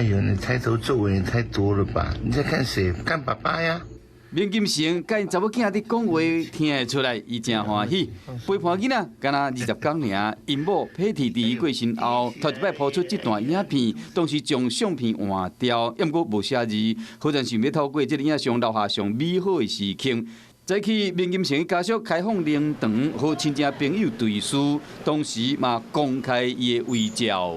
哎呦，你抬頭皺紋也太多了吧？你在看誰？看爸爸呀。明金城佮𪜶查某囝佇講話，聽會出來，伊誠歡喜。陪伴囡仔，敢若20工爾，𪜶某佩蒂佇過身後，頭一擺拋出這段影片，當時將相片換掉，毋過無寫字，好像想欲透過這个影像留下上美好的時刻。早起明金城家屬開放靈堂，予親情朋友追思，當時嘛公開伊的遺照。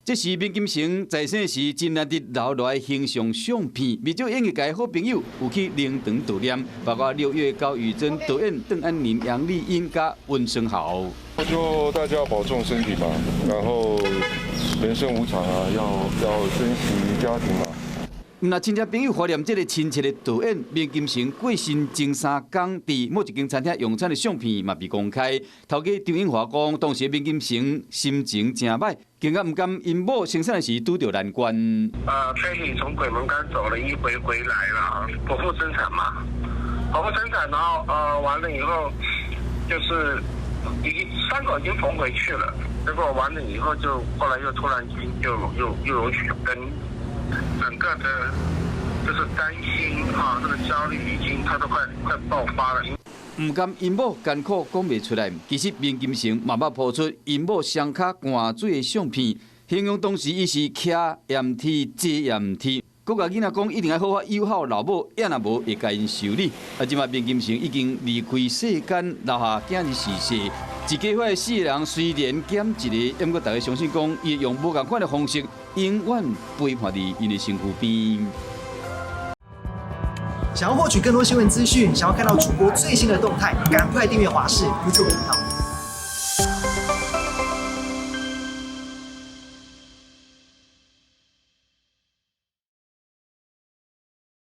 這是明金城在生時真難得留落來形象相片，未少演藝界好朋友有去靈堂悼念，包括六月高宇珍導演鄧安寧、楊麗音佮溫昇豪。就大家要保重身體嘛，然後人生無常啊，要珍惜家庭嘛。毋但親戚朋友懷念這个親切的導演明金城過身前3工，佇某一間餐廳用餐的相片嘛被公開。頭家張英華講，當時明金城心情誠歹，更加毋甘𪜶某生產時拄著難關。佩蒂從鬼門關走了一回回來了，剖腹生產嘛，剖腹生產，然後完了以後，就是已經傷口已經縫回去了，結果完了以後就後來又突然間就又有血崩。整個的，就是擔心啊，這個焦慮已經他都快爆發了。毋甘𪜶某艱苦講袂出來，其實明金城嘛捌拋出𪜶某雙跤灌水的相片，形容當時伊是徛嫌天坐嫌天，閣共囡仔講一定愛好好友好老母，也若無會共𪜶修理。啊，這馬明金城已經離開世間，留下囝兒逝世。一家伙四个人雖然減一个，毋過大家相信講，伊會用無仝款的方式，永遠陪伴佇𪜶的身軀邊。想要獲取更多新聞資訊，想要看到主播最新的動態，趕快訂閱華視 YouTube 頻道。